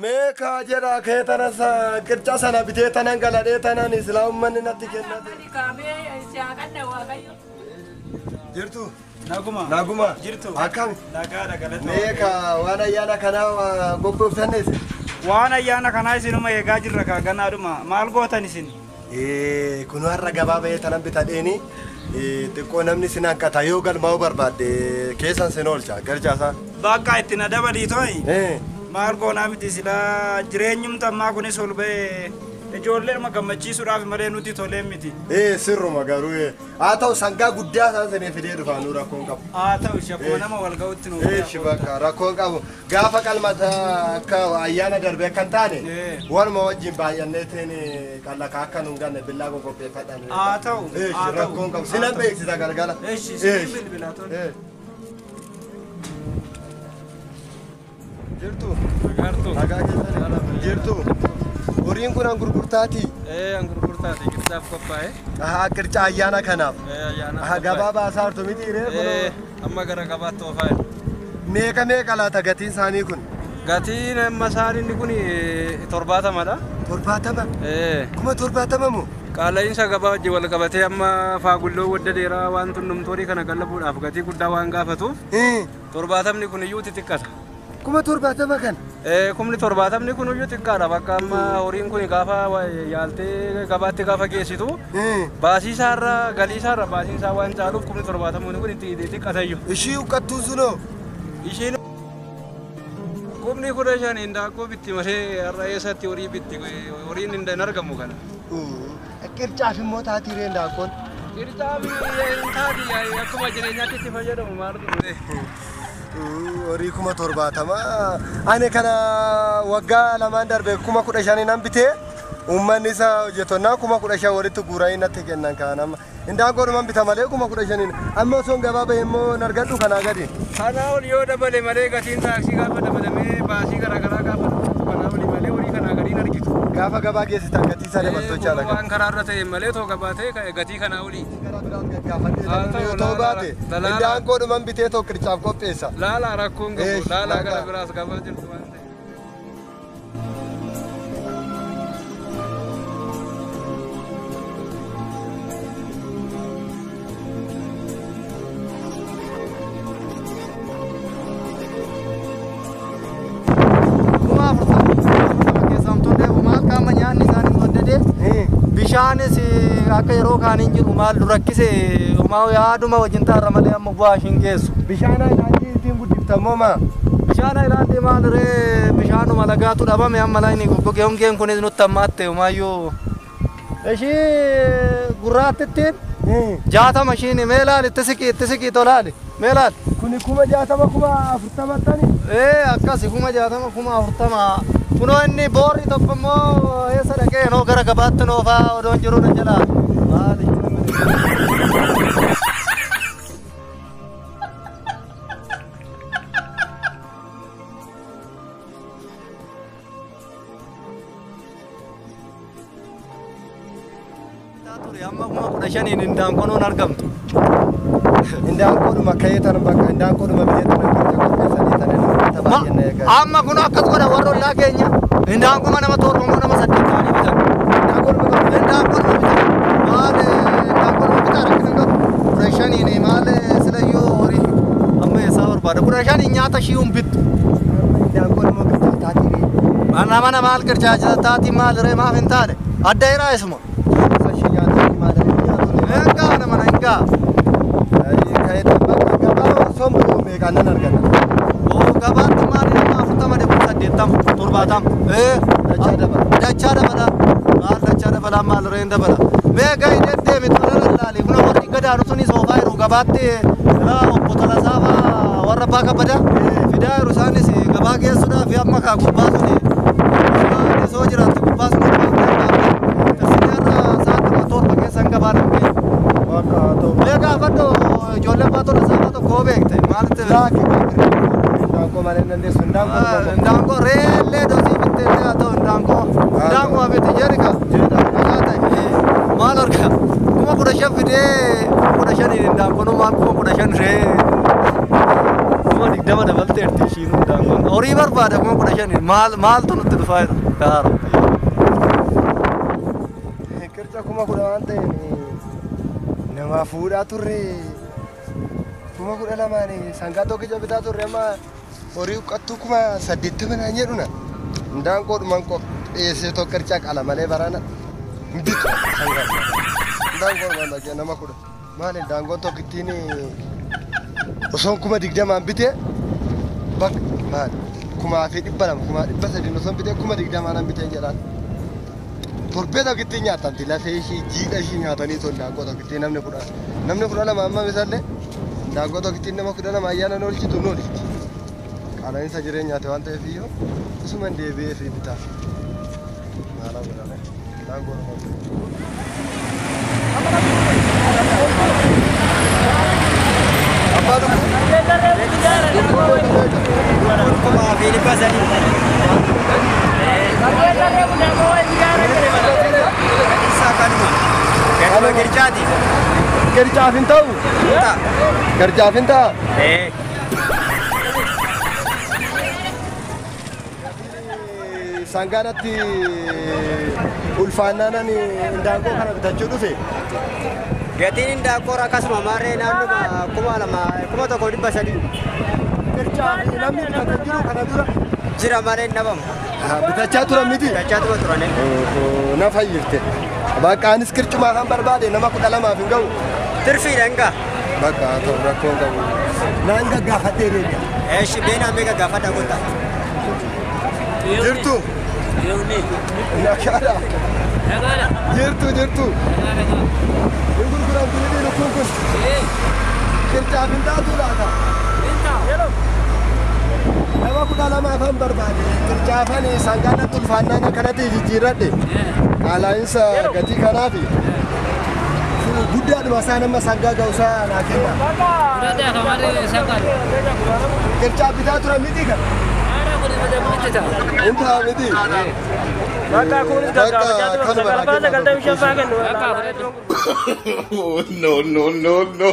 Meeqa jedha kee tana qirca sana bitee tanan galadhee tanan islaamummaan natti kennate. Jirtu. Naguma. Naguma. Jirtu. Akkami? Nagaadha galata. Meeqa waan ayyaana kanaa qophooftannes? Waan ayyaana kanaa isinuma eegaa jirra kaa ganaadhuma. Maal gootan isin? Kun har'a gabaa bahee tanan bitadheeni xiqqoo namni sin hanqata yoo galmaa'uu barbaadde keessan sin oolcha garjaasaa. Bakka itti na dabalii tooyi. Maal goonaa miti silaa jireenyumti ammaa kunis ol ba'ee ijoolleedhuma gammachiisuudhaaf malee nuti tolee miti. Sirruma garuu haa ta'u sangaa guddaa isaan sinii fidee dhufaanuu rakkoon qabu. Haa ta'u shakkuma nama wal ga'utti nu. Bakka rakkoon qabu gaafa qalmata akka ayyaana darbe akka hin taane waluma wajjin baay'anneetiin qallaqa akka nu hin ganne billaa qopheeffadhan. Haa ta'u. Rakkoon qabu sinan beeksisa galgala. Sinin bilbilaa tole. Jirtu. Nagaa keessan jirtu. Horiin kun gurgurtaati. Gurgurtaati qircaaf qophaa'e. Qirca ayyaana kanaaf. Gabaa baasaa jirtu miti ree? Amma gara gabaatti oofaa jiru. Meeqa meeqa laata gatiin isaanii kun? Gatiin amma isaan inni kun 70dha. 70? 70,000 moo? Qaala'insa gabaa wajjin wal qabatee amma faagulloo wadda dheeraa waan tunnumtoorii kana qallabuudhaaf gatii guddaa waan gaafatuuf 70 kun iyyuu xixiqqata. 70,000 kan? 70,000 kun iyyuu xiqqaadha. Bakka amma horiin kun gaafa yaaltee gabaatti gaafa geessitu baasii isaarra galii isaarra baasiin isaa waan caaluuf 70,000 kun itti xiqqata iyyuu. Ishii huqqattuu sunoo? Ishiin 15,000 hindaaqqoo bitti malee har'a eessatti horii bitti horiin hin argamu kana. Qircaaf immoo taatii ree hindaaqqoon? Qircaaf hin taati akkuma jireenyaatti itti fayyadamu maal godhu? Horii 70,000 ani kana waggaa lamaan darbe 15,000 nan bitee uummanni isa hojjetonnaa 15,000 walitti guuranii natti kennan kaan amma hindaaqqoodhuman bita malee 15,000 amma osoo gabaa bahe immoo hin argadhu kanaa gadi. Kanaa ol yoo dabale malee gatiin taaksii gaafa dabalamee baasii garaagaraa gaafa dhufu kanaa oli malee horii kanaa gadi hin argitu. Gaafa gabaa geessitan gatii isaa dabaltochaa laga. Waan karaarra ta'e malee too gabaa ta'e gatii kanaa olii. Karaa biraan gaggaafadhee yoo ta'u baate hindaaqqoodhuman bitee too qircaaf qopheessa. Laalaa rakkoon qabu laalaa gara biraas gabaa jirtu waan ta'eef. Bishaanis akka yeroo kaaniin jiru maal rakkise homaa yaaduma wajjin taarra malee amma bu'aa ishiin geessu. Bishaan ayilaandii ittiin guddiftamoo maa? Bishaan ayilaandii maal ree bishaanuma lagaatu dhabame amma lagni goggogee hongeen kunis nutti hammaatte homaayyuu. Ishii gurraattittiin 60 ishiin mee laali itti siqii tolaali mee laali. Kuni 60,000 40,000 tani? Akkasi 60,000 40,000. Kunoo inni boorri tokko immoo eessa dhaqee noo gara gabaatti noofaa odoon jiru na jalaa. Maali? Amma 15,000 hindaaqqoon argamtu. Hindaaqqoodhuma ka'ee tanan bakka hindaaqqoodhuma bitee tanan qirca qopheessanii tanan baay'inna eegaa. Amma kun akkas godha warra ollaa keenya. Hindaaqquma nama 7 moo nama 8 ta'anii bitan. Hindaaqqoodhuma bitan. Maal hindaaqqoodhuma bitaa rakkina qabu. 15 maal silayyuu horii amma eessaa barbaada. 15 nyaata ishii hin bittu. Hindaaqqoodhuma qircaa taatii ree. Mana maal qircaa taatii maal ree maaf hin taane. Adda hiraa isuma. Hingaa nama hingaa. Meeqaan nan argata? Gabaatti maali nama 40 dhibba 80 70. Dachaa dabala. Dachaa dabala. Maal dachaa dabala maal reen dabala. Mee gahi deddeemi tola lallaali. Kun warri gadaanu sunis oofaa jiru gabaatti obbo Tolasaa fa'aa warra abbaa kabbadaa fidaa jiru isaanis gabaa geessuudhaaf amma kaa gubbaa suni soo jiraatti gubbaa sun irra sa'aatii 7 keessa hin gabaa dhabee. Mee gaafadhu ijoollee abbaa Tolasaa fa'aa tokko beekte maalitti? Laaki hindaaqqoo malee hin dandeessu hindaaqqoo. Hindaaqqoo reellee dosii bittee haa ta'u hindaaqqoo. Hindaaqqoo bitti jedhi kaa. Maal argaa 15,000 fidee 15,000 hindaaqqoon maal 15,000 ree. 20,000 dabalteerti ishiin hundaangoon. Horii barbaada 15,000 maaltu nutti dhufaa jira? Gaara. Qirca 10,000 waan ta'een nama fuudhaa turre 12,000 sangaa tokkicha bitaa turre amma horii qattuu 80,000 naan jedhuna. Indaanqoodhumaan qopheessee tokko qirca qala malee barana hin bitu sangaa. Indaanqoodhumaan dhaqee nama kudha. Maali indaanqoon tokkittiin osoon 20,000 bitee bakka maali 1,200 1,300 osoon bitee 20,000 bitee jedhaan. Torbee tokkittiin nyaatamti lafee ishii jiidha ishii nyaatanii osoo indaanqoo tokkittiin namni kudha namni 12 amma misallee indaanqoo tokkittiin nama 12 ayyaana nu oolchitu nu oolchiti. Qaala'insa jireenyaati waan ta'eef iyyuu isuma hin deebi'ee fi bitaaf. Maala godhame indaanqoo nama. Abbaa dhufu. 1,300. Qircaaf hin ta'u? Qircaaf hin ta'a? Sangaanatti ulfaannaan indaanqoo kana bitachuu dhufe. Gatiin indaanqoo akkasuma maarree naannuma 2,000 1,300. Qircaaf namni bitatee jiru kana dura. Jira malee hin dhabamu. Bitachaa turan miti? Bitachaa turan. Na fayyifte. Bakka anis qircumaa kan barbaade nama 12 hin ga'u. Tirfiidha hin ga'a. Bakka haa ta'u rakkoo hin qabu. Naan gaggaafadhee deebi'a. Eeshi beenaa mee gaggaafadha goota. Jirtu. Nagaadha. Jirtu jirtu. Hin gurguramtu miti lukkuun kun. Qircaaf hin taatu laata? Nama 12 afaan barbaade. Qircaafan sangaanatti ulfaannaan akkanatti jijjiirradhe. Qaala'insa gatii kanaafi guddaadhuma isaan amma sangaa ga'usaa naa kenna. Qircaaf bitaa turan miti kana? Hin ta'a miti? Bakka kunis gaggaafachaa turan sagalfaa 95 faa kennu. No, no, no, no.